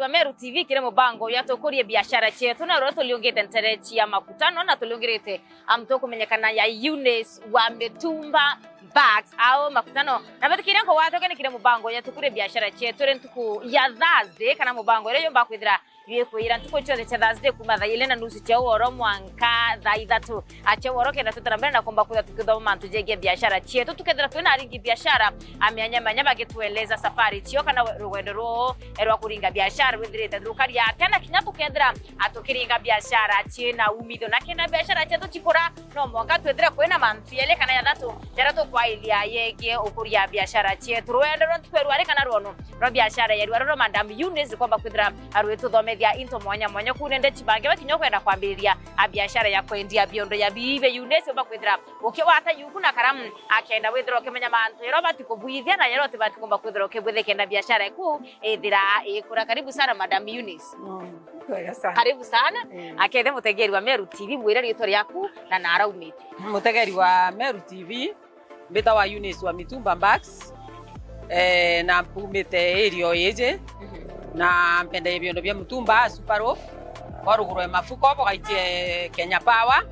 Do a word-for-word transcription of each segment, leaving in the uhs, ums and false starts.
Meru T V kiri mubango ya Tukurie Biashara Cietu, na ruo tuliungite ntere cia makutano na tuliungirite, am, tukumenyekana ya Eunice wa Mitumba Bags au makutano. Na mbitikiria nkugwatoke ni kiri mubango ya Tukurie Biashara Cietu ri ntuku ya Thursday, kana mubango iria yumba kwithira yikwira ntuku cionthe cia Thursday kuma thaa ili na nusu cia uoro mwanka thaa ithatu. Acha woro kenda twitana mbere na kumba kwithira tukithoma mantu jegie biashara cietu, tukethira twina aringi biashara a mianya manya bagitueleza safari cio kana we-, rugendo rwoo rwa kuringa biashara rwithirite rukari atia, na kinya tukethira a tukiringa biashara ciina umithio, na kenda biashara cietu cikura, no mwanka twithire kwina mantu yeli kana yathatu jaria tukwailia yegie ukuria biashara cietu. Rugendo rwa ntuku ya rwari kana rwono rwa biashara ya rwari rwa Madam Eunice rukomba kwithira rwituthomethia into mwanya mwanya, kuu nende chibange bakinya kwenda kwambiriria a biashara ya kwendia biondo ya biibe. Eunice umba kwithira ukiwata yuku na karamu, akenda withira ukimenya mantu jaria ubati kubwithia na jaria utibati kumba kwithira ukibwithia kenda biashara eku ithira ikura. Karibu sana, Madam Eunice. Mm, wega sana. Karibu sana. Mm. Akethe mutegeri wa Meru T V, mwire ritwa riaku na nara umite. Mutegeri wa Meru T V, mbitawa Eunice wa Mitumba Bags, eh, na mpumite area o iji, mhm, na mpendagia biondo bia mutumba, Super Loaf, kwa ruguru ya mafuko, bugaitie Kenya Power,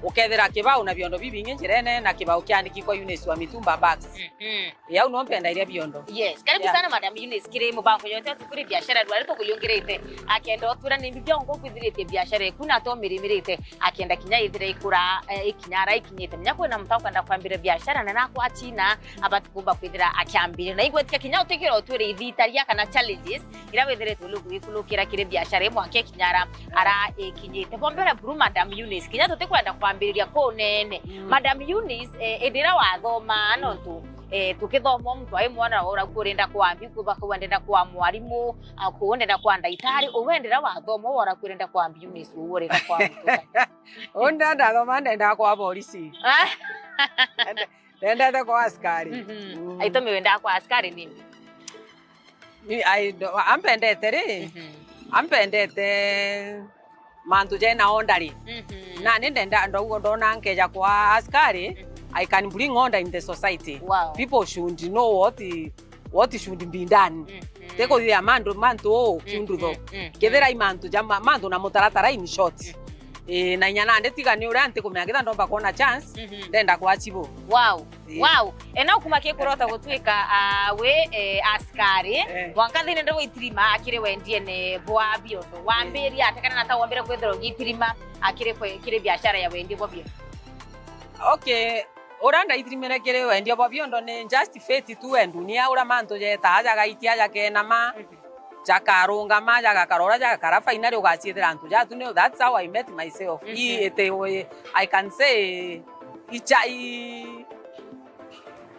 ukethira kibau na biondo bibingi njirene, na kibau kiandiki kwa Eunice wa Mitumba Bags. Mhm. Yau no mpendairia biondo. Yes, karibu, yeah, sana, Madam Eunice, kiri mubango yote Tukurie Biashara rwari tukuyungirite. Akenda utwira ni mbibia ngo kwithiritie biashara eku na to mirimirite. Akenda kinya ithire ikura, eh, ikinya ara ikinyite. Menya kwina muntu akwenda kwambira biashara na nakwa achina, abati kumba kwithira akiambire. Na igwetika kinya utikira utwire ithitaria kana challenges ira withiritwe ulu gwikulukira kiri biashara imwe akikinya ara, ara ikinyite. Bombera buru, Madam Eunice, kinya tutikwenda kwambiriria kunene. Mm. Madam Eunice, eh, indira wathoma, nontu, eh, tukithoma muntu ai mwana ora kurenda kwambi, kuba kau ndenda kwa mwarimu, a, kuu ndenda kwa ndaitari, uwe ndira wathoma, ora kurenda kwambi, Eunice, uwe urenda kwa muntu. Uu ndenda ndathoma, ndenda kwa borisi. Ah. Ndendete kwa askari. Mhm. Mm. Aitumi wendaa kwa askari nini? Ni, ai, ndo-, ampendete ri? Mhm. Ampendete mantu jena order ri. Mhm. Na ni ndenda, ndo-, ndona nkeja kwa askari, mhm, I can bring order in the society. Wow. People should know what, what should be done. Mhm. Ti kuthithia mantu, mantu uu kiundutho. Mhm. Mhm. Kethira i mantu ja ma-, mantu na mutaratara, in short. Mhm. Ii, na inya nandi tiga ni uria ntikumenya kethira ndomba kwona chance, mhm, ndenda kwa chibu. Wow. Ii. Wow. E, no kuma ki kurota gutuika, ah, wi, eh, askari, eh, mwanka thiini ndio itirima akiri wendiene bwa biondo. Wambiria atia kana nata wombire kwithirwa ugitirima akiri kwe-, kiri biashara ya wendia bwa biondo? Okay, uria ndaithirimire kiri wendia bwa biondo ni just fate tu e dunia, uria mantu jetaa jagaitia jakenama, mhm, jakarungama, jagakara uria jagakara, finally ugaciethera antu jatu ni, that's how I met myself. Mhm. I, ite, I can say, icha, i,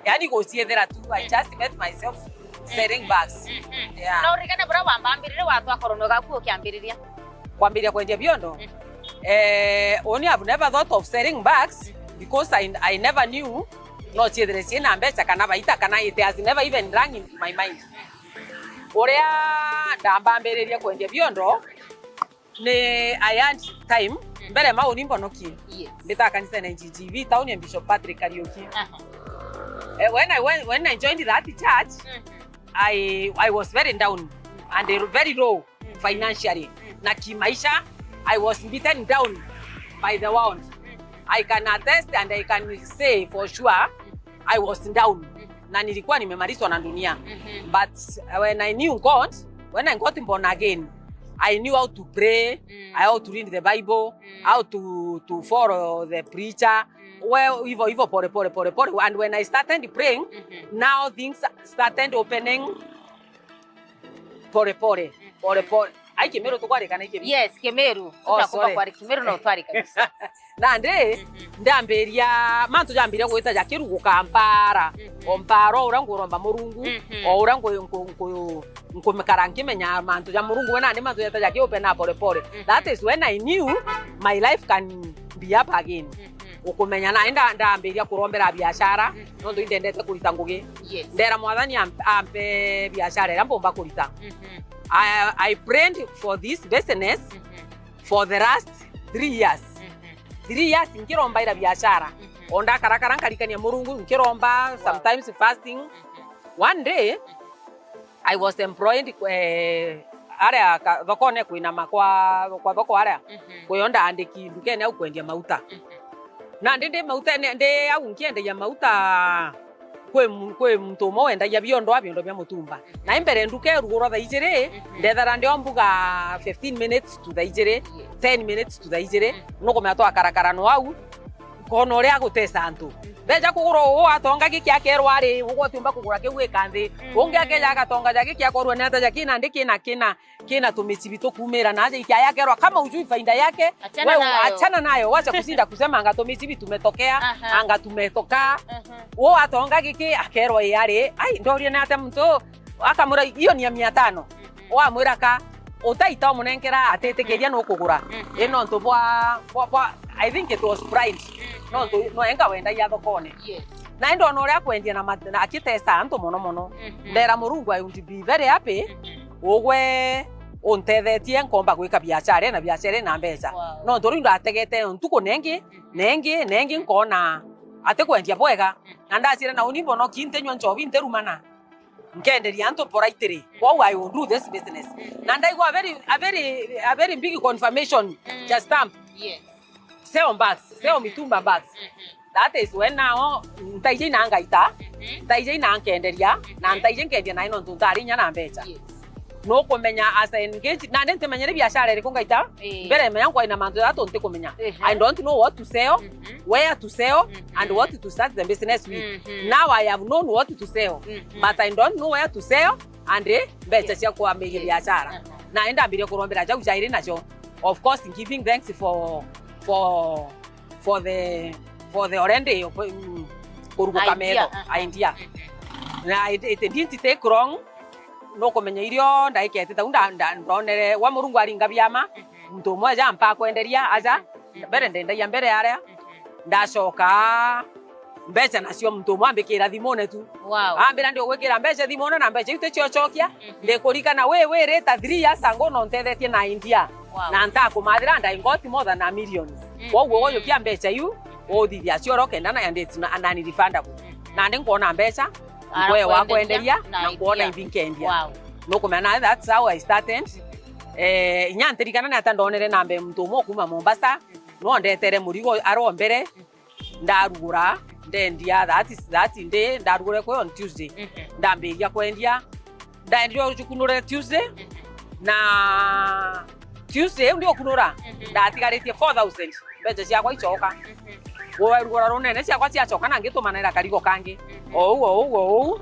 yani guciethera tu, I just met myself selling bags. Mhm. Yeah. Na uririkane buria wambambiririe watwa korono gaku ukiambiriria? Kwambiriria kwendia biondo? Mm. Eh, only I've never thought of selling bags because I, I never knew no ciethire ciina mbeca kana baita, kana it has never even rang in my mind. Uria ndambambiririe kwendia biondo, ni I had time, mm, mbere mauni mbonokie. Yes. Mbita kanisene G G V town ya Bishop Patrick Kariuki. Aha. Eh, when I went, when I joined that church, mm, I, I was very down and very low, mm, financially. Mm. Na kimaisha, I was beaten down by the world. Mm. I can attest and I can say for sure, mm, I was down. Mm. Na nilikuwa nimemalizwa na dunia. Mhm. But when I knew God, when I got born again, I knew how to pray, mm, how to read the Bible, mm, how to, to follow the preacher. Mm. Well, hivyo, hivyo pole, pole, pole, pole. And when I started praying, mhm, now things started opening pole, pole, mm, pole, pole. Ai, Kimiru tukwarikana i Kimiru? Yes, Kimiru. Oh, tutakumba sorry. Kwari Kimiru no twari kabisa. Nandi, mhm, ndambiria, mantu jambiria gwita ja kiruguka mpara. Mhm. O mpara, o uria nguromba Murungu, mhm, o uria nku-, nku-, nku-, nkumikara nkimenya mantu ja Murungu, we nandi mantu jeta ja kiupe na pole pole. Mhm. That is when I knew my life can be up again. Mhm. Ukumenya nandi nda-, ndambiria kurombera biashara, mhm, nontu indendete kurita ngugi. Yes. Ndera Mwathani am-, ampe biashara iria mbumba kurita. Mhm. I, I prayed for this business, mhm, for the last three years. Mhm. Three years nkirombaira biashara. Mhm. O ndakarakara nkarikania Murungu nkiromba, wow, sometimes fasting. Mhm. One day, mhm, I was employed, eh, aria ka-, thokone kwinama kwa, kwa thoko aria, mhm, kwiyo ndaandiki ndukene au kwendia mauta. Mhm. Nandi ndi mautene, ndi au nkiendagia mauta, kwi mu-, kwi muntu umwe wendagia biondo, biondo bia mutumba. Mhm. Na imbere nduka irugurwa thaa ijiri, mhm, ndethara ndio mbuga fifteen minutes to thaa ijiri, yes, ten minutes to thaa ijiri, mhm, nukumenya twakarakara no au, nkona uria agutesa antu. Mhm. Beja kugura uu atonga giki akerwa ari, ugwe utiumba kugura kiu wika nthi. Mhm. Ungi akeja agatonga ja giki akorwa ni ata ja kina ndi kina kina. Kina tumicibi tukumira na aja ikiaya akerwa, kama ujui faida yake, achana wewe nayo, achana nayo, wacha kushinda kusema anga tumicibi tumetokea, aha, anga tumetoka. Aha. Wo atonga giki akerwa i ari, ai, ndorie na ate muntu, akamwira, "Hiyo ni ya mia tano." Mhm. Wamwira ka, utaita umunenkera atitikiria, mhm, nukugura. Mhm. I nontu bwa, bwa, bwa, I think it was pride. Mhm. Nontu no enga wendagia thokone. Yes. Na ndona uria akwendia na mat-, na akitesa antu mono mono. Mhm. Ndera Murungu, I would be very happy, mhm, ugwe untethetie nkomba gwika biashara na biashara na mbeca. Wow. Nontu riu ndategete ntuku nengi, mhm, nengi, nengi nkona ati kwendia bwega. Mhm. Na ndacira na uni mbono ki ntinywa nchobi ntirumana. Nkenderia antu politely. Mhm. Wow, I will do this business. Mhm. Na ndaigua a very, a very, a very big confirmation, mm, ja stamp. Yes. Sell bags, sell, mhm, mitumba bags. Mhm. That is when now ntaije ina ngaita, mhm, ntaije ina nkenderia, na, mhm, ntaije nkendia nae nontu ntari inya na mbeca. Yes. Nukumenya as I engage, nandi ntimenyere biashara iriku ngaita, eh, mbere menya nkwa ina mantu jathatu ntikumenya. Ehe. I don't know what to sell, mhm, where to sell, mhm, and what to start the business with. Mhm. Now I have known what to sell, mhm, but I don't know where to sell and, eh, mbeca, yes, cia kwambiria, yes, biashara. Aha. Na ndambirie kurombera jau jairi najo. Of course, giving thanks for, for, for the, for the already, mm, kuruguka, idea, metho, aha, idea. Mhm. Na it, it didn't take long. Nukumenya irio ndaikete tau nda-, nda-, ndonere wa Murungu aringa biama, mhm, muntu umwe aja ampa kwenderia aja, mhm, mbere ndendagia mbere aria, mhm, ndacoka mbeca nacio muntu umwe ambikira thimune tu. Wow. Ambira, "Ndigwikira mbeca thimune na mbeca iu ticio cokia." Mhm. Ndikurikana we, we rita three years ago no ntethetie na idea. Wow. Na ntakumathira, and I got more than a million. Mhm. Kwoguo ujukia mbeca iu, uthithia cioro kenda na, and it's na, non-refundable. Mhm. Nandi nkwona mbeca, nkwewa kwenderia, na nkwona idea, imbi nkendia. Wow. Nukumenya, that's how I started. Eh, inya ntirikana ni ata ndonere na mbere muntu umwe kuma Mombasa, mhm, no ndetere murigo arombere, mhm, ndarugura, ndendia that is, that day, ndarugure kwi on Tuesday. Mhm. Ndambiria kwendia, ndaendia ujukunure Tuesday, mhm, na Tuesday iu ndiokunura, mhm, ndatigaritie four thousand, mbeca ciakwa icoka. Mhm. Werugura runene ciakwa ciacoka na ngitumanira karigo kangi. Mhm. Ou, ou, ou,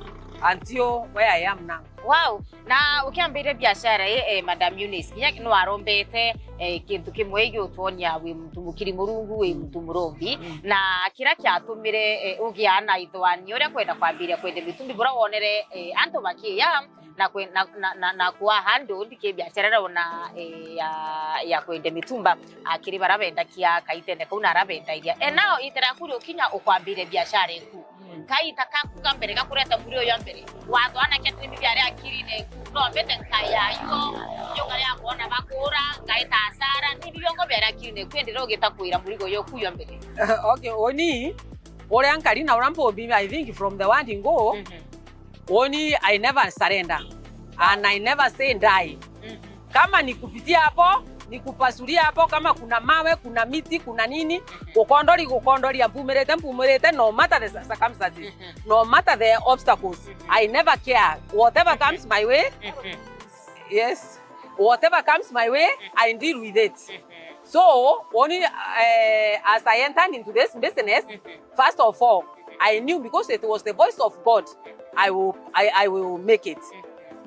until where I am now. Wow. Na ukiambire biashara ii, eh, Madam Eunice, kinya nwarombete, eh, kintu kimwe giutwonia wi muntu mukiri Murungu, wi, mm, muntu murombi, mm, na kiria kiatumire, eh, ugia na ithwani uria kwenda kwambiria kwendia mitumbi, bura wonere, eh, antu bakiya na kwe-, na, na, na, na kwa handled ki biashara ona, eh, ya, ya kwendia mitumba, ah, kiri bara bendakia kaitene kau na ara bendairia. E nao itera kuri ukinya ukwambire biashara iku. Mm. Kaita kaku ka mbere gakureta mburi uyo mbere. Wathwana kia tumi biari akirine ku, no mbete nkaya yo, yo ngari ya kuona bakura, ngaita hasara, ni biongo biari akirine ku, ndira ugita kuira murigo yo ku yo mbere. Okay, oni, uria nkari na uria mpombi, I think from the word go, mhm, oni, I never surrender and I never say die. Mhm. Kama ni kupitia hapo, ni kupasulia hapo, kama kuna mawe, kuna miti, kuna nini, mhm, gukondori, gukondoria, mpumirite, mpumirite, no matter the circumstances, mhm, no matter the obstacles, mhm, I never care. Whatever, mhm, comes my way, mhm, yes, whatever comes my way, mhm, I deal with it. Mhm. So, only, eh, as I entered into this business, mhm, first of all, I knew because it was the voice of God, I will, I, I will make it.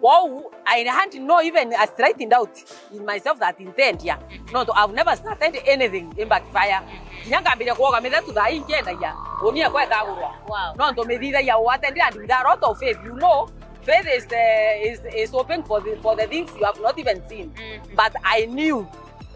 Kwou, I had no even a slight doubt in myself that ntendia. Nontu I've never started anything in backfire. Kinya ngambiria kuoga mithe tu thaa ii nkiendagia, unia kwekagurwa. Wow. Nontu mithithagia uu atendire and with a lot of faith, you know, faith is, eh, is, is hoping for the, for the things you have not even seen. Mm. But I knew,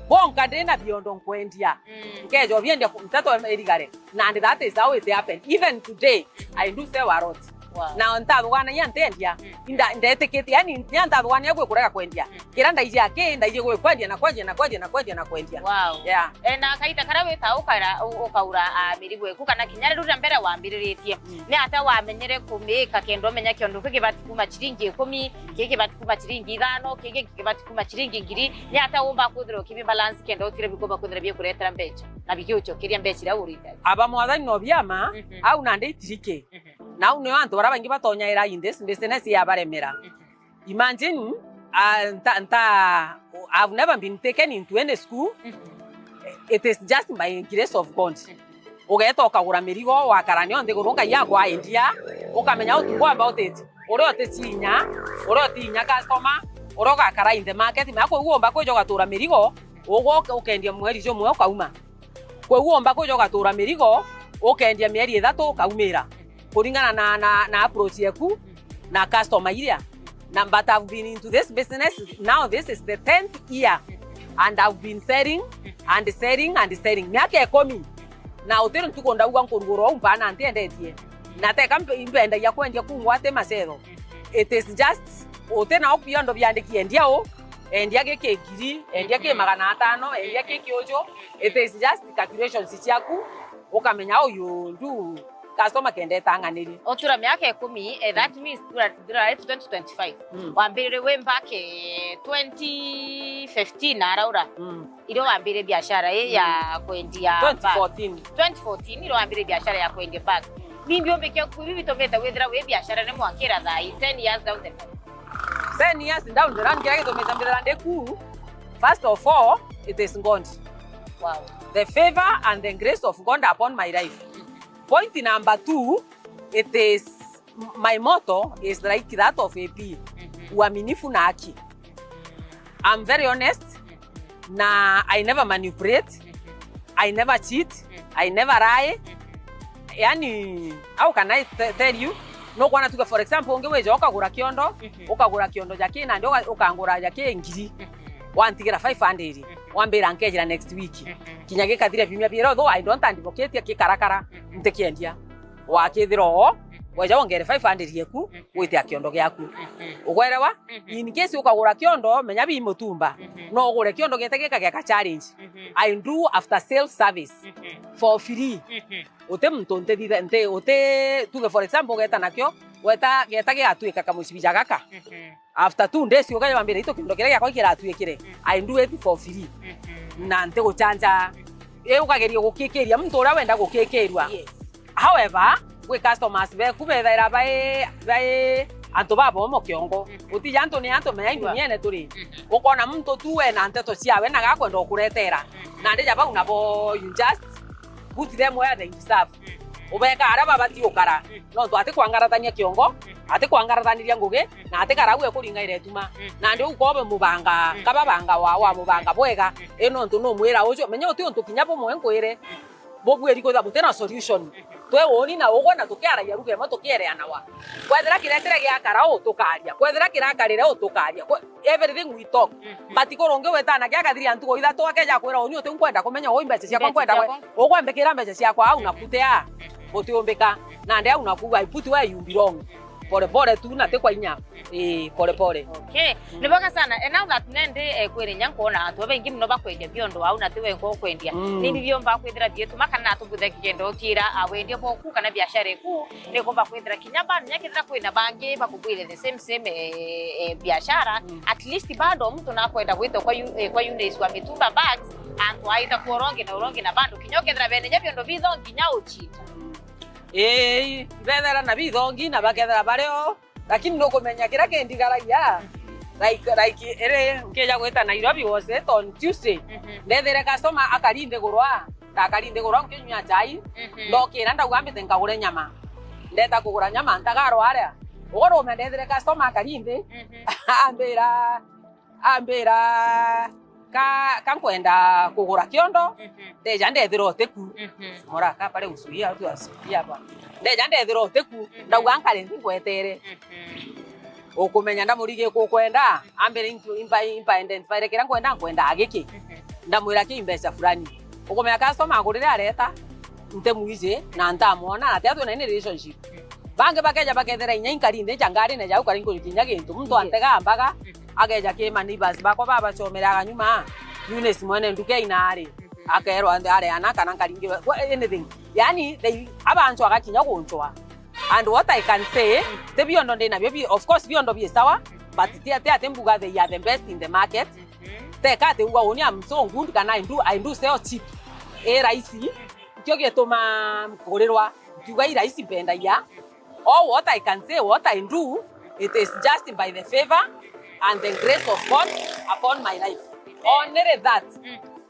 bonka ndina biondo nkwendia. Mm. Nkeja obiendia ku-, nteto erigare. Na and that is how it happened. Even today, I do sell a lot. Wow. Na ntathuganagia ntiendia. Mm. Inda-, ndetikitie, yani, nya ntathugania gwi kurega kwendia. Mm. Kira ndaiji aki, ndaiji gwi kwendia na kwendia na kwendia na kwendia na kwendia. Wow. Yeah. E, na kaita karia wita ukara-, u-, ukaura, a, mirigo eku, kana kinya riria mbere wambiriritie, mm, ni atia wamenyere kumika kenda umenya kiondo ki kibati kuma ciringi ikumi, ki kibati kuma ciringi ithano, ki ki kibati kuma ciringi ngiri, ni atia umba kwithirwa ukibi balance kenda utire bikumba kwithira bikuretera mbeca na bigiucokeria mbeca iria urite? Aba mwathani no biama, mhm, au nandi itiriki. Mhm. Na au nio antu baria baingi batonyaira in this business yabaremera. Mhm. Imagine, ah, nta, nta, I've never been taken into any school. Mhm. It is just by grace of God. Mhm. Ugeeta ukagura mirigo, wakara nio nthiguru Ngai akwaendia, ukamenya utu go about it. Uria uticinya, uria utinya customer, uria ugakara in the market, mea kwou umba kwija ugatura mirigo, ugwo uke-, ukendia mweri jumwe ukauma. Kwou umba kwija ugatura mirigo, ukendia mieri ithatu ukaumira, kuringana na, na, na approach yeku na customer iria. Na, but I've been into this business now, this is the tenth year, and I've been selling and selling and selling. Miaka ikumi. Na utiri ntuku ndauga nkurugura uu mpana ntiendetie. Na teka mpe-, impendagia kwendia kungwa ati macetho. It is just, uti na okio ndo biandiki, endia u, endia giki ngiri, endia ki magana atano, endia ki kiuju. It is just calculations ciaku, ukamenya uyu ndu customer kendete ang'aniri. Utura miaka ikumi, eh, that means tura, tura twenty twenty-five. Mm. Wambirire wi back, eh, twenty fifteen araura. Mm. Irio wambire biashara ii ya, mm, kwendia bag. Twenty fourteen. Twenty fourteen irio wambire biashara ya kwendia bag. Mm. Ni biumbe kia ku bibi bitumite withira wi biashara ni mwankira thaa ii, ten years down the line? Ten years down the line, kiria gitumite mbithira ndi ku, first of all, it is God. Wow. The favor and the grace of God upon my life. Point number two, it is my motto is like that of A P. Mhm. Uaminifu na haki. I'm very honest. Mhm. Na I never manipulate. Mhm. I never cheat. Mhm. I never lie. Mhm. Yani, how can I te-, tell you? No kwana tuge, for example, ungi wija ukagura kiondo, mhm, ukagura kiondo ja ki nandi uka-, ukangura ja ki ngiri. Mhm. Wantigira five hundred. Mhm. Wambira nkejira next week. Mhm. Kinya gikathire biumia biiri, although I don't advocate gikarakara, mhm, ntikiendia. Wakithira oo, weja wongere five hundred yeku, mhm, wite a kiondo giaku. Mhm. Ugwerewa? Mhm. In case ukagura kiondo, menya bi mutumba. Mhm. No ugure kiondo gete gikageka challenge. Mhm. I do after sales service, mhm, for free. Mhm. Uti muntu ntithithe, nti, uti, tuge for example, ugeta nakio, weta, geta gigatuika kamucibija gaka. Mhm. After two days, ukaja wambire, "Itu kindo kiria giakwa kiratuikire, mm, I do it for free." Mm-hmm. Na ntiguchanja. Mm-hmm. Ii ukageria gukikiria muntu uria wenda gukikirua. Yes. However, gwi customers beku bethaira bai, bai antu babomo kiongo. Mm-hmm. Utija antu ni antu mea, sure, induniene turi. Mm-hmm. Ukona muntu tu ena nteto ciawe na gakwenda ukuretera. Mm-hmm. Na ndija bau nabo you just put them where they deserve. Mm. Ubeka aria babati ukara. Mm. Nontu ati kwangaratania kiongo, mm, ati kwangarathaniria ngugi, mm, na ati karau ekuringa iretuma. Mm. Nandi u kobe mubanga, mm, kaba banga wa, wa mubanga bwega. Mm. I nontu numwira uju, menya uti untu kinya bumwe nkwire, mm, bubuiri kwithirwa buti na solution. Mm. Twe uuni na ugwe na tukiaragia lugha imwe tukiereanawa. Kwethira kiretire giakara u tukaria, kwethira kirakarire u tukaria. Kwe-, everything we talk. Mhm. But kuru ungi witanagia akathiri antu go ithatu akeja kwira, "Uuni uti nkwenda kumenya, uu mbeca ciakwa nkwenda gwe, ukwambikira mbeca ciakwa au na kutea." Mhm. Gutiumbika. Nandi au naku, I put where you belong. Pole pole tu na ti kwa inya. Ii, pole pole. Okay. Mm. Ni bwega sana. And now that nende, eh, kwiri nya nkwona antu babaingi muno bakwendia biondo au na ti we nkokwendia. Mm. Ni bibiomba kwithira bietuma kana atubuthe kigendo kira, ah, wendia boku kana biashara eku. Nikumba kwithira kinya bado nyakethira kwina bangi bakubwire the same, same, eh, eh, biashara, mm, at least bado muntu nakwenda gwita kwa yu-, eh, kwa Eunice wa Mitumba Bags, antu aita kwa urongi na urongi na bado kinya ukethira bene nya biondo bitho nginya uchita. Ii, bethera na bithongi na bakethera bario, lakini nukumenya kiria kindigaragia, like, like, iri nkija gwita Nairobi was it on Tuesday. Mhm. Ndethire customer akari nthigurwa. Ndakari nthiguru au nkinyua chai, mhm, ndokira ndauga mbite nkagure nyama. Ndeta kugura nyama, ntagarwa aria. Ugurume ndethire customer akari nthi, mhm, ambira, ambira, "Ka, ka nkwenda kugura kiondo, mhm, ndeja ndethira utiku." Mhm. Mora ka pale usuia, tu asuia hapa. Ndeja ndethira utiku, mhm, ndauga nkare nthi ngwetere. Mhm. Ukumenya ndamurigi kukwenda, ambire into, impa, impa identify kiria nkwenda, nkwenda giki. Mhm. Ndamwira ki mbeca fulani. Ukumenya customer agurire areta, ntimwiji na ntamwona, na tia twina any relationship. Mhm. Bangi bakeja bakethera inya inkari nthi ja ngarine jau kari nkuri kinya gintu. Muntu Yes. antega mbaga, Mhm. akeja ki ma neighbors bakwa babacomere aganyuma, Eunice mwene nduka inari. Mhm. Akerwa nthi areana kana nkaringi wa-, anything. Yani, they, abancwaga kinya guncwa. And what I can say, ti biondo ndi nabio bi-, of course biondo bi sawa, but ti ati ati mbuga they are the best in the market. Teka ati uga uni I'm so good kana I do, I do sell cheap. E raisi, kio gituma kurirwa. Nkiuga i raisi mpendagia. All what I can say, what I do, it is just by the favor and the grace of God upon my life. Only that.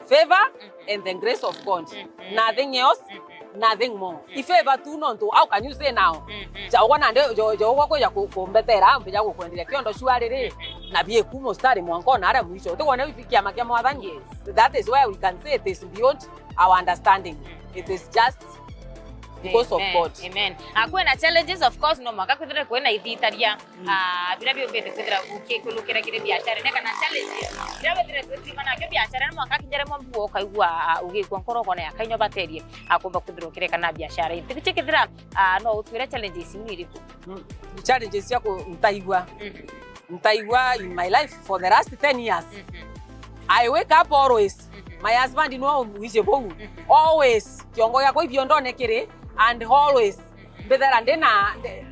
Favor and the grace of God. Nothing else, nothing more. I favor tu nontu, how can you say now? Jaugwa nandi, jo-, jaugwa kuja ku-, kumbetera, mbija gukwenderia kiondo shwari ri, na bieku mustari mwanka ona aria mwisho. Utikwona iu kiama kia Mwathani? Yes. That is why we can say it is beyond our understanding. It is just because of Amen. God. Amen. Ah, kwina challenges, of course, no mwanka kwithire kwina ithitaria. Ah, biria biumbite kwithira ukikulukira kiri biashara, ne kana challenges. Biria withire kwithima nakio biashara, no mwanka kinya rimwe mbuo ukaigua, ah, ugikua nkoro ukona ya kainyo baterie, akumba kwithira ukireka na biashara. Inti bichi kithira, ah, no utwire challenges iu ni iriku? Mm. Challenges cia ku-, ntaigua. Mhm. Ntaigua in my life for the last ten years. Mhm. I wake up always. Mhm. My husband no wije bou. Mhm. Always. Kiongo giakwa ibiondone kiri, and always. Mhm. Mbithera ndina, ndi-,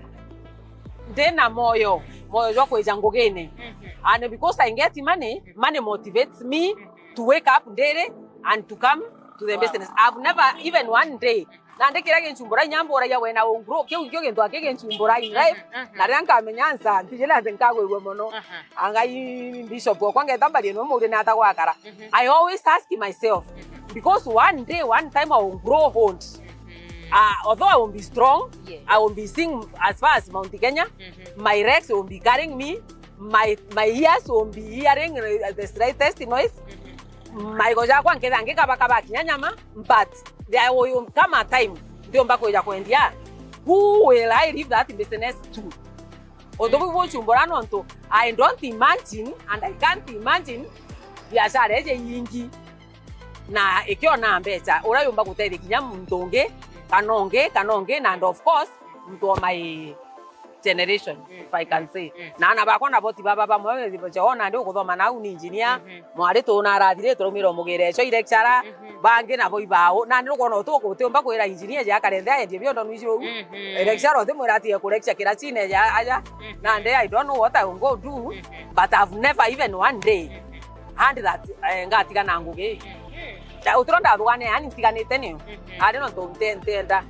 ndina moyo, moyo jwa kwija ngugine. Mhm. And because I get money, Mhm. money motivates me Mhm. to wake up daily and to come to the Wow. business. I've never, even one day, Nandi kiria ginchumbura inya mburagia wena ungrow, kiu ikio gintu aki ginchumbura in life. Mhm, mhm. Na riria nkamenya nsa, ntiji na nthi nkagwirua mono. Mhm. Angai bishop okwa ngeta mbarie no muri nata gwakara. Mhm. I always ask myself, Mhm. because one day, one time I will grow old. Mhm. Ah, although I will be strong, Yes. I will be seeing as far as Mount Kenya, Mhm. my legs will be carrying me, my, my ears will be hearing, uh, the slightest noise. Mhm. Maigo jakwa nkethira ngikabakaba kinya nyama, but there will come a time ndiumba kwija kwendia. Who will I leave that business to? Untu buu buchumbura nontu I don't imagine and I can't imagine biashara iji iingi na ikiona mbecha uria yumba gutethia kinya muntu ungi, kana ungi, kana ungi, na and of course, muntu o my generation, Mm. if I can say. Mm. Na ana bakwa nabo ti baba bamwe, Joe nandi ukuthoma nau ni engineer, Mhm. mwari tu na arathire turaumira umugire echo i lecturer, Mhm. bangi nabo ibao. Nandi nukwona utu utiumba kwira engineer ja karende aendie biondo nwiji uu. Mhm. Lecturer utimwira atige ku lecture kira chine ja aja. Mhm. Nandi I don't know what I will go do, Mhm. but I've never even one day Mhm. had that, eh, ngatiga na ngugi. Mhm. Ja, utiro ndathugane, yani ntiganite niyo. Mhm. Ari no ntu nte-, ntenda.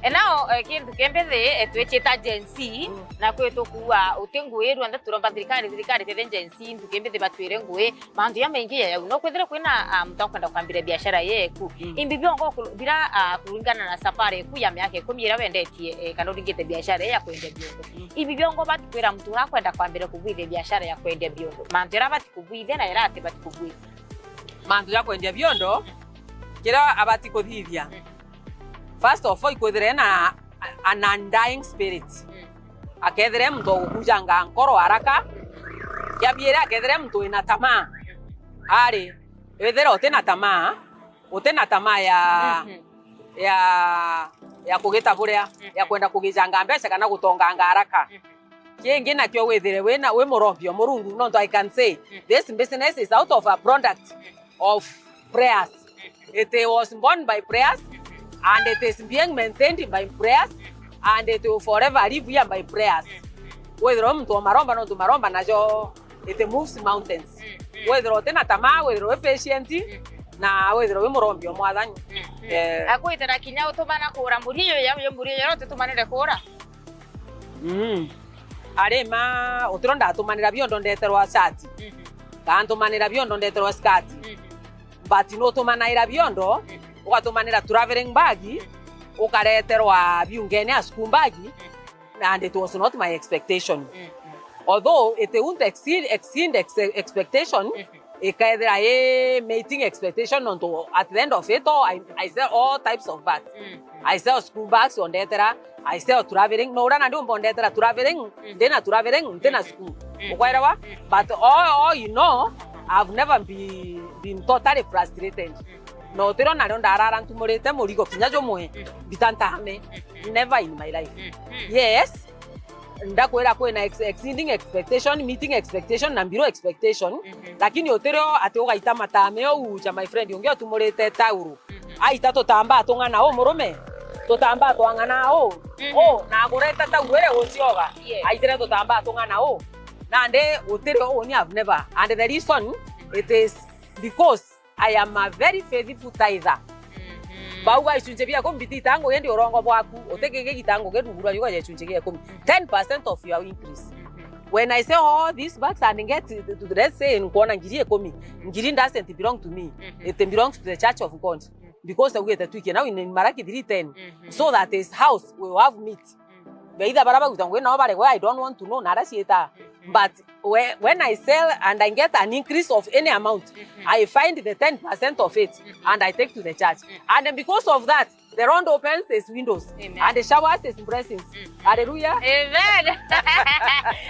E nao, eh, kintu kimbithi, eh, twicita Gen Z, Mm. na kwi tukuua uti ngui ruonthe turomba thirikari, thirikari tethia Gen Z, ntu kimbithi batwire ngui, mantu ja maingi ja jau. No kwithire kwina, ah, muntu akwenda kwambiria biashara yeku. Mm. Imbi biongo kulu-, bira, ah, kuringana na safari eku ya miaka ikumi iria wendetie, eh, kana uringite biashara ya kwendia biongo. Mm. Imbi biongo batikwira muntu uria akwenda kwambiria kubwithia biashara ya kwendia biongo. Mantu iria bati kubwithia na iria ati bati kubwithia. Mantu ja kwendia biondo, kiria abati kuthithia. Mm. First of all, ikwithira ena an undying spirit. Mm. Akethire muntu wa gukujanga nkoro haraka. Kia biiri, akethire muntu wina tamaa. Ari, withire utina tamaa, utina tamaa ya, Mhm. ya, ya kugita buria, ya Mhm. kwenda kugijanga mbeca kana gutonganga haraka. Mhm. Kingi nakio withire wina, wi murombi o Murungu, nontu I can say, Mm. this business is out of a product Mm. of prayers. Mm. It was born by prayers, Mm. and it is being maintained by prayers, Mm. and it will forever live here by prayers. Mm. Withirwa wi muntu wa maromba, nontu maromba najo, it moves mountains. Mm. Mm. Withirwa utina tamaa, withirwa wi patient, Mm. na withirwa wi murombi o Mwathani. Mm. Mm. Eh. Akwitira kinya utumana kura mburi iyo ya, iyo mburi iyo utitumanire kura? Mm. Ari ma, utiro ndatumanira biondo ndeterwa shati. Mhm. Kana ntumanira biondo ndeterwa skati. Mhm. But nutumanaira biondo, Mhm. ugatumanira traveling bag, Mhm. ukareterwa biungene ya school bag, Mhm. and it was not my expectation. Mhm. Although it won't exceed, exceed ex-, expectation, Mhm. Ikethira i meeting expectation, nontu at the end of it all, I, I sell all types of bags. Mm. I sell school bags, ondetera, I sell traveling. No uria nandi umba ondetera traveling, Mm. ndina traveling, ndina Mm. school. Mm. Ukwerewa? Mm. But all, all in all, I've never been, been totally frustrated. Mm. Na utirio nario ndarara ntumurite murigo kinya jumwe, mhm, mbita ntame. Mhm. Never in my life. Mhm. Yes, ndakwira kwina ex-, exceeding expectation, meeting expectation na below expectation, mhm, lakini utirio ati ugaita matame ou ja my friend ungi utumurite tauru. Mhm. Aita tutambaa tung'ana u murume, tutambaa twang'ana u, mhm, u, na agurete tauru iria ucioga. Yes. Aitire tutambaa tung'ana u. Nandi utirio uni, I've never. And the reason, it is because I am a very faithful tither. Mhm. Bauga icunji bia ikumi bitita ngugi ndi urongo bwaku, utikigigita ngugi rungu rwa yuga ya icunji gia ikumi. Mhm. Ten percent of your increase. Mhm. When I sell all these bags and get to, to, let's say, nkwona ngiri ikumi, mhm, ngiri doesn't belong to me. Mhm. It belongs to the church of God. Mhm. Because augite twikie now in Malachi three ten. Mhm. So that his house will have meat. Mm. Either bara baguta ngugi nao baregwe, I don't want to know, nara ciita. Mm-hmm. But whe-, when I sell and I get an increase of any amount, mm-hmm, I find the ten percent of it, mm-hmm, and I take to the church. Mm-hmm. And because of that, the Lord opens his windows, amen, and showers his blessings. Mm-hmm. Hallelujah. Amen.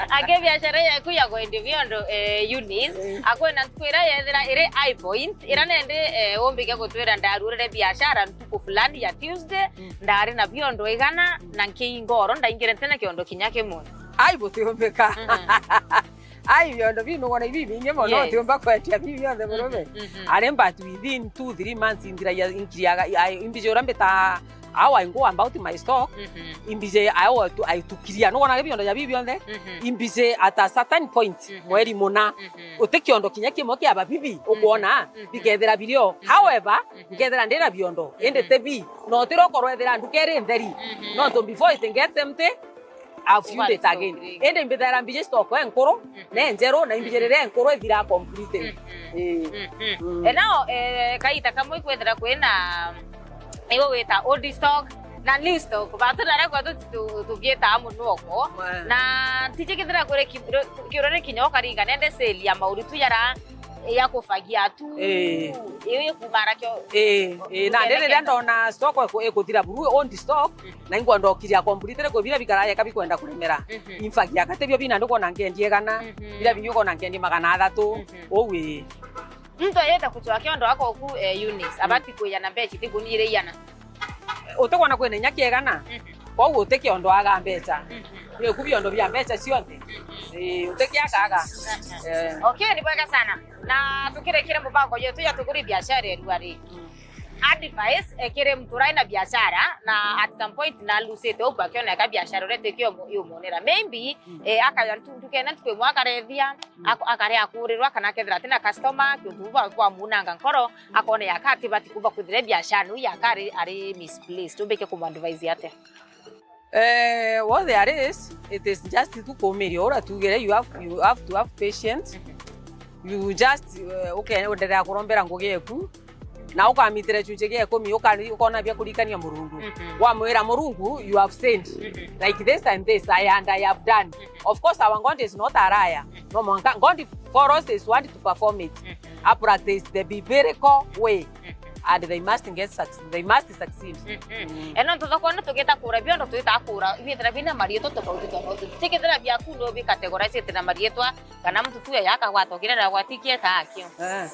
Aki biashara yaku ya kwendia biondo, eh, Eunice, mm, akwena ntuku iria yethira iri high point, ira nende, eh, umbike gutwira ndarurire biashara ntuku fulani ya Tuesday, mm, ndari na biondo igana, mm, na nkiinga oro ndaingire ntena kiondo kinya kimwe. Ai, butiumbika. Mhm. Ai, biondo biu nugona ibi bingi mono, yes, utiumba kwendia biu bionthe, mhm, murume. Mhm. Ari, but within two, three months, indira ya, inkiriaga, ai, imbije uria mbita, how I go about my stock, mhm, imbije, I, I to clear. Nugona biondo ya biu bionthe, mhm, imbije at a certain point, mhm, mweri muna. Mhm. Uti kiondo kinya kimwe kia babibi, mhm, ukwona, mhm, bikethira birio. Mhm. However, mhm, nkethira ndina biondo, mhm, indi ti bi. No utira ukorwo ethira nduka iri ntheri. Mhm. Nontu before it gets empty, I've filled it again. Indi mbithaira mbiji stock enkuru, mhm, na enjeru, na imbiji, mhm, riria enkuru ithira completely. Mhm. Ii. Mhm. Mm. E nao, eh, kaita kamwe ikwethira kwina iwe wita old stock na new stock. Batu naria kwetu tu-, tubiitaa muno uko. Wa. Na tiji kithira kuri ki-, ru-, kiurore kinya ukaringa nende sale ya mauritu yara ya kufagia tu. Ii. Iyo ikumara kio. Ii, ii, na ndiriria ndona stock iku-, ikuthira buru, old stock, mm, na ingwa ndokiria completely kwi bira bikaraja kabi kwenda kuremera. Mhm. Infagia kate bio bina ndukona nkendi igana, mhm, bira bingi ukona nkendi magana athatu. Mhm. Ou ii. Muntu ayeta kucwa kiondo ako ku, eh, Eunice, mm, abati kwiyana mbeca ti kuni iri iana. Utikona kwina inya kiegana. Mhm. Kwou uti kiondo aga mbeca. Mhm. Kwi ku biondo bia mbeca cionthe. Mhm. Ii, uti kiagaga. Aha. Eh. Okay, ni bwega sana. Na tukirekire mubango yetu ya tuguri biashara erua ri. Mm. Advice, eh, kiri muntu urai na biashara na at some point na lusite uku akiona ka biashara uria tikio mu-, yumunira. Maybe, mm, eh, akaya ntu-, ndukene ntuku imwe akarethia, mm, ako-, akare akurirwa kana akethira atina customer, kiuntu bwa, bwa munanga nkoro, akone yaka ati bati kuba kwithire biashara, nu yaka ari, ari misplaced. Umbike kumu advise atia? Eh, what there is, it is just tu kumiria uria tugire, you have, you have to have patience. Mhm. You just, eh, uke-, uendelea kurombera ngugi eku, na ukamitire chuche gia ikumi, uka-, ukona bia kurikania Murungu. Mhm. Wamwira Murungu, you have sinned. Mhm. Like this and this, I, and I have done. Mhm. Of course, our God is not a liar. Mhm. No mwanka, God follows his word to perform it. Mhm. I practice the biblical way. Mhm. And they must get suc-, they must succeed. Mhm. Mm. E nontu thokone tugita kura biondo twita kura, ibithira bina marietwa tofauti tofauti. Tikithira biaku no bi categorize na marietwa, kana muntu tu yaka gwatokire na gwatikie ta akio. Eh.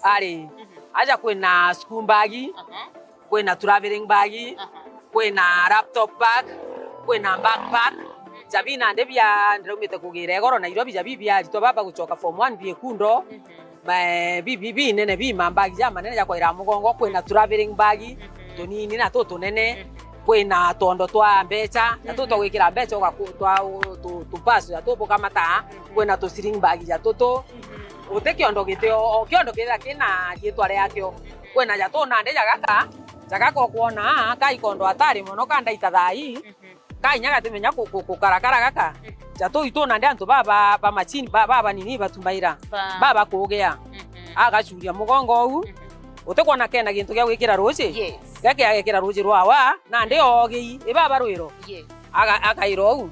Ari, mhm, aja kwina school bag, aha, kwina traveling bag, aha, kwina laptop bag, kwina backpack. Jabi nandi bia ndiraumite kugira igoro Nairobi, jabi bia aritwa baba gucoka form one bie kundo. Mhm. Ma-, bi-, bi-, binene, bi mambagi ja manene ja kwaira mugongo, kwina traveling bag, mhm, tunini na tu tunene, mhm, kwina tondo twa mbecha, na tu, mhm, twa gwikira mbecha ugaku-, twa u-, tu, tu purse ja tu bukamata, mhm, kwina tu sling bag ja tutu. Mhm. Uti kiondo giti o, o kiondo kithira kina riitwa riakio. Kwina ja tu nandi ja gaka, ja gaka ukwona, ka ikondo atari mono, ka ndaita thai. Mhm. Ka inya gatimenya ku-, ku-, kukarakara gaka. Mhm. Ja tu itu nandi antu baba ba machine, ba-, baba nini batumaira. Ba- baba kugea. Mhm. Agacuria mugongo uu. Mhm. Utikwona kena gintu gia gwikira ruji? Yes. Gake agekira ruji rwawa, nandi ogi, i baba rwiro. Yes. Aga-, akaira uu.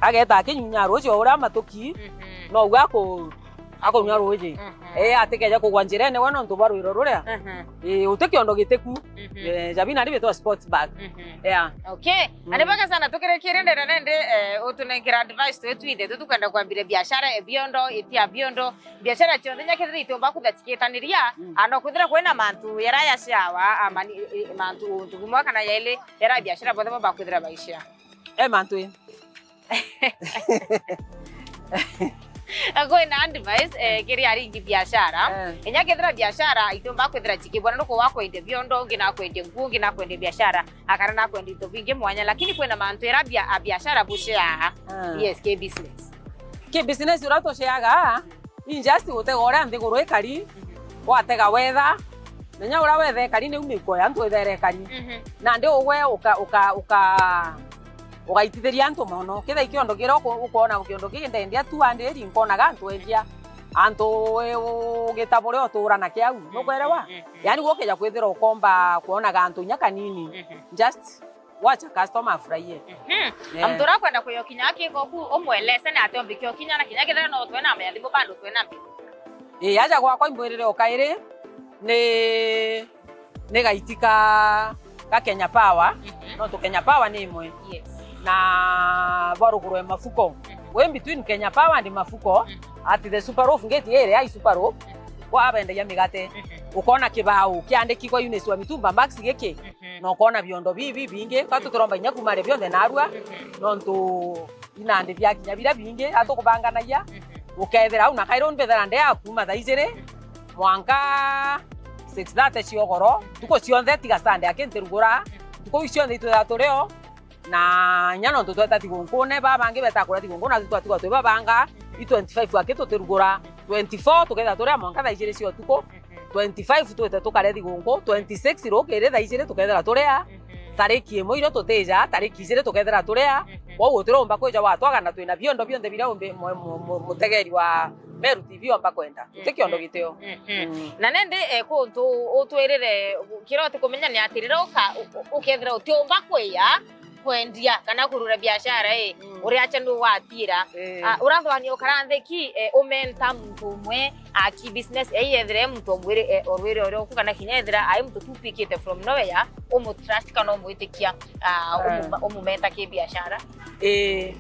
Ageta akinyunya ruji o uria matuki, mhm, no uu aku-, Akaunywa ruuji. Mhm. Eh, atikeja kugwa njirene we nontu bwa rwiro ruria. Mhm. Eh, uti kiondo gitiku. Mhm. Eh, jabi nandi bitwa sports bag. Mhm. Yeah. Okay. Mm. Ani bwega sana, tukirikirie ndenda nende, eh, utunenkera advice twe twithe, tu tukwenda kwambire biashara, e biondo, itia biondo, biashara cionthe nya kethira itiumba kuthatikitaniria, mm, ah, no kwithira kwina mantu yara yaciawa, ah, mani-, i-, i-, mantu untu bumwe kana yaili, yara biashara bonthe bo bakwithira baicea. E mantu i. Kwina advice, eh, kiri aringi biashara. Eh. Inya kethira biashara itiumba kwithira cikibona nuko wa kwendia biondo, ungi na kwendia nguo, ungi na kwendia biashara, akana na kwendia into bingi mwanya, lakini kwina mantu ira bia, a biashara buceaa. Ah. Yes, ki business. Ki business ura tuceaga, in just gutega uria nthiguru ikari, mhm, watega wetha, na nya uria wetha ikari niu miko ya antu ithere ikari. Mhm. Nandi ugwe uka, uka, uka, ugaitithiria antu mono. Kethira i kiondo kiria uku-, ukwona kiondo giki ndendia tu andiri, nkonaga antu endia. Antu ugita buria utura na kiau, mm, nukwerewa? Mm, mm, mm. Yani gukija kwithira ukomba kwonaga antu inya kanini. Mhm. Just wacha customer afurahie. Mhm. Yeah. Muntu uria ukwenda kuyokinya akiko ku, umwelese na ate umbikio kinya na kinya kethira no twena mbe thimu bado twena mbe. Ii, aja gwakwa imbwirire o kairi ni, ni gaiti ka, ka Kenya Power, mhm, nontu Kenya Power ni imwe. Yes. Na bwa ruguru e Mafuko. Mhm. We in between Kenya Power and Mafuko, mhm, at the Super Roof gate iri ai Super Roof, mhm, kwa abendagia migate. Mhm. Ukona kibao kiandikigwa Eunice wa Mitumba Bags giki, mhm, na ukona biondo bibi bingi, kwa tutiromba inya kuma ri bionthe narua, mhm, nontu inandi bia kinya biria bingi, atukubanganagia, mhm, ukethira au na kairi mbethera nde ya kuma thaa ijiri, mhm, mwanka six thirty cia ugoro, ntuku cionthe tiga Sunday aki ntirugura, mhm, ntuku iu cionthe itwithaa turio, na inya nontu tweta thigunkune, baa bangi beta kuria thigunku, na twatigwa twi babanga, i twenty-five aki tutirugura, twenty-four tukethira turia mwanka thaa ijiri cia utuku, mhm, twenty-five twite tukaria thigunku, twenty-six rukiri thaa ijiri tukethira turia, mhm, tariki imwe irio tutija, tariki ijiri tukethira turia, mhm, kwou utiromba kwija watwaga na twina biondo bionthe biria umbi mu-, mu-, mu-, mutegeri wa Meru T V omba kwenda. Uti kiondo gitio. Mhm. Mm. Na nende, eh, kuntu utwirire, kiria utikumenya ni ati riria uka-, u-, u-, ukethira utiumba kwiya, kwendia kana kurura biashara i, mm, uriacha ni ugwatira. Eh. Ah, urathwania ukara nthi ki, eh, umenta muntu umwe, ah, ki business, eh, yethire muntu omwire, eh, orwire ore oku kana kinya ethira ai muntu tu pikite from nowhere, umu trust kana umwitikia, ah, ah, umu-, umumenta ki biashara. Eh,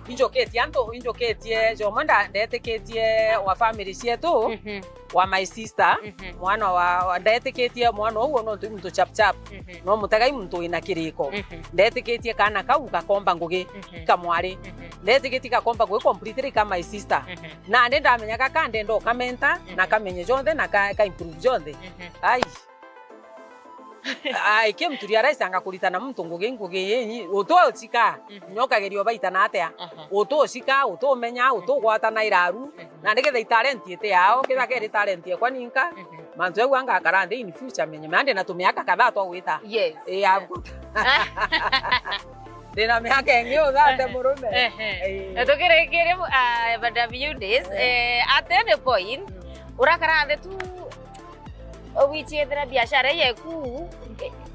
injukitie antu, injukitie jomwe nda-, ndetikitie wa family cietu. Mhm. Wa my sister, mhm, mwana wa, wa, ndetikitie mwana uguo nontu i muntu chap chap. Mhm. No mutegai muntu wina kiriko. Mhm. Ndetikitie kana kau gakomba ngugi, mhm, kamwari. Mhm. Ndetikitie gakomba ngugi completely ka my sister. Mhm. Nandi ndamenya gaka ndenda ukamenta, mhm, na kamenye jonthe na ka, ka improve jonthe. Mhm. Ai. Ai, ki mtu realize anga kuritana muntu ngugi, ngugi inyi, utu uchika, mhm, nyokageria ubaitana atia? Aha. Utu uchika, utu umenya, utu ugwatana iraru, mhm, na nigetha i talent iti yao, kitha keri talent ekwa ninka, mhm, mantu jau anga akara nthi in future menye, mea ndina tumiaka kadhaa twa gwita. Yes. Ii, abu-, ndina miaka ingi uthate murume. Ehe. Ii. Na tukirikiria, ah, Madam Eunice, eh, at any point, mm, urakara nthi tu, wichithira biashara ii yeku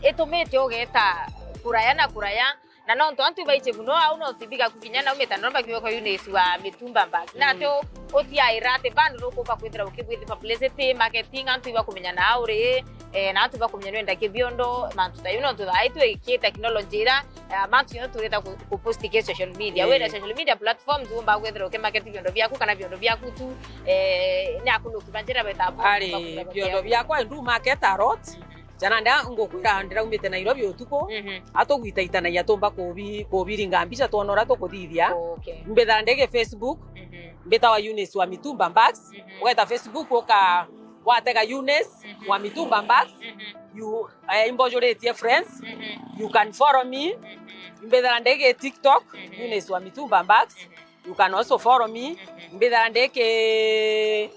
i-, itumite ugeta kuraya na kuraya, na nontu antu ibaiche muno au, no tibiga kukinya nau mitandao bakiuga kwa Eunice wa Mitumba Bags. Na, mm, ati u-, utiaira ati bando nukumba kwithira ukibwithi publicity, marketing, antu ibakumenya na uri, eh, na antu ibakumenya nwenda kibiondo, mantu ta iu, nontu thaa ii twi ki technology ira, eh, mantu yonthe turita ku, ku post ki social media. Eh. Wina social media platforms, umba kwithira ukimarket biondo biaku kana biondo biaku tu, eh, ni akunuki banjira beta. Ari, biondo biakwa, I do market a lot. Mhm. Jana nda ngukwira ndiraumite Nairobi utuku, mhm, atugwitaitanagia tumba kubi-, kubiringa mbica twona uria tukuthithia. Oh, okay. Mbitha ndege Facebook, mhm, mbitawa Eunice wa Mitumba Bags. Mhm. Ugeta Facebook uka watega Eunice, mhm, wa Mitumba Bags. Mhm. You, eh, imbojuritie friends. Mhm. You can follow me. Mhm. Mbitha ndege TikTok, mhm, Eunice wa Mitumba Bags. Mhm. You can also follow me. Mhm. Mbitha ndiki, ii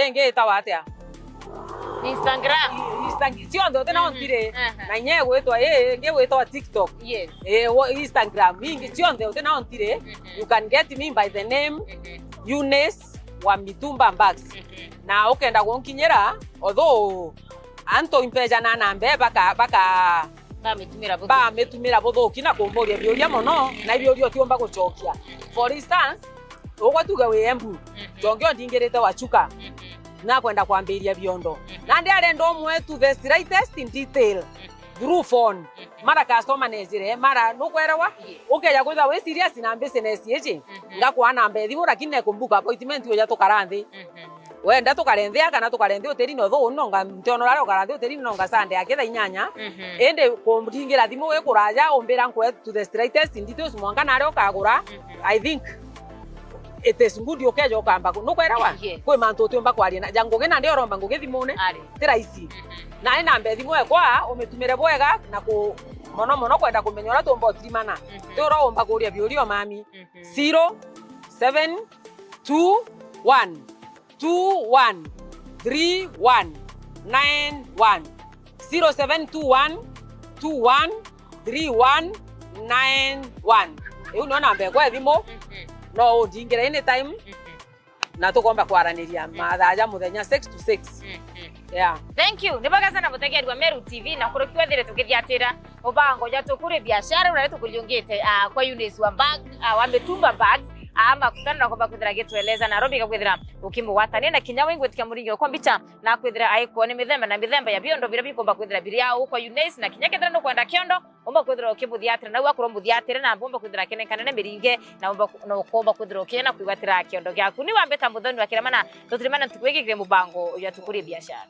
ingi itawa atia? Instagram. I-, Insta-, cionthe uti nao, mhm, ntiri. Aha. Na inya igwitwa ii ingi igwitwa TikTok. Yes. Ii, wo-, Instagram, ingi cionthe uti nao ntiri. Mhm. You can get me by the name, mhm, Eunice wa Mitumba Bags. Mhm. Na ukenda gunkinyira, although antu impeja na namba baka, baka bamitumira buthuki, bamitumira buthuki na kumburia biuria mono, na ibiuria utiumba gucokia. For instance, ugwe tuge wi Embu, mhm, jongi ondingirite Wachuka, mhm, nakwenda kwambiria biondo. Mhm. Nandi arenda umwe to the slightest in detail, mhm, through phone. Mhm. Mara customer nejire, mara nukwerewa? Yes. Ukeja kwithwa wi serious na business iji, mhm, ngakwa namba ya thimu, lakini nekumbuka appointment uja tukara nthi. Mhm. Wenda tukare nthi aa kana tukare nthi hotelini, although uni nonga ntionora aria ukara nthi hotelini nonga Sunday aki thaa inyanya. Mhm. Indi kundingira thimu wi kuraja, umbira nkwe to the slightest in details mwanka naria ukagura. Mhm. I think it is good ukeja ukamba ku-, nukwerewa? Yes. Kwi mantu utiumba kwaria na ja ngugi nandi uromba ngugi thimune. Ari. Ti raisi. Mhm. Nandi namba ya thimu ekwa umitumire bwega na ku-, mono mono kwenda kumenya uria tumba utirimana. Mhm. Ti uria umba kuria biuria mami. Mhm. Zero seven two one two one three one nine one. Zero seven two one two one three one nine one. Iu nio namba ekwa ya thimu. Mhm. No undingire anytime. Mhm. Na tukomba kwaraniria, mm, mathaa ja muthenya six to six. Mm, mm. Yeah. Thank you. Ni bwega sana mutegeri wa Meru T V, na kuruki wethire tukithiatira mubango ja Tukuri Biashara, uria tukuriungite, ah, kwa Eunice wa bag, ah, wa Mitumba Bags, ah, makutano na kwamba kwithira gitweleza Nairobi, gakwithira ukimugwatania na kinya wingwitikia muringi kwa mbicha, na kwithira aikuo ni mithemba na mithemba ya biondo biria bikumba kwithira biri au kwa Eunice, na kinya kethira nukwenda kiondo, umba kwithira ukimuthiatira, nau akorwo muthiatire, na umba kwithira akenenkane na miringe, na umba ku-, na ukomba kwithira ukina kwigwatira kiondo giaku. Ni wambita muthoni wa kirama na tutirimana ntuku igigire mubango ya Tukuri Biashara.